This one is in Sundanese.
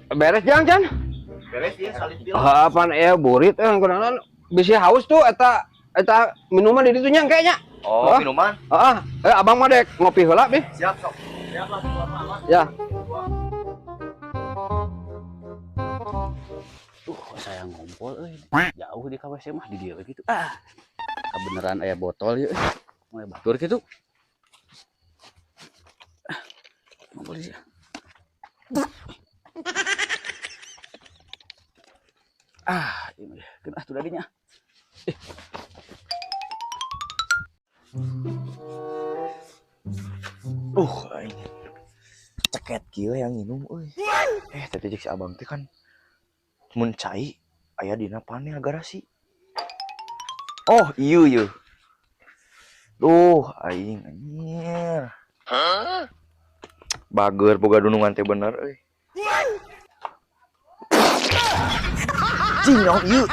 Beres jang Chan? Beres ya salib dia. Ah, apaan burit kunaon bisi haus tuh eta eta minuman di ditu nya kayaknya. Oh, Ah. minuman. Heeh, abang mah dek ngopi heula bih. Siap sok. Siap lah semua mah. Ya. Saya ngompol euy. Jauh di KWC mah di dieu gitu. Ah. Kebeneran aya botol ieu. Moal batur kitu. Ah, ngompol di sini. Ah, ini kena tuh dadinya. Aing. Ceket kieu yang nginum euy. Tadi jeung si abang teh kan mun cai aya dina panel garasi. Oh, iya ieu. Duh, aing anjir. Bager boga dunungan teh bener euy. Cing naon ieu?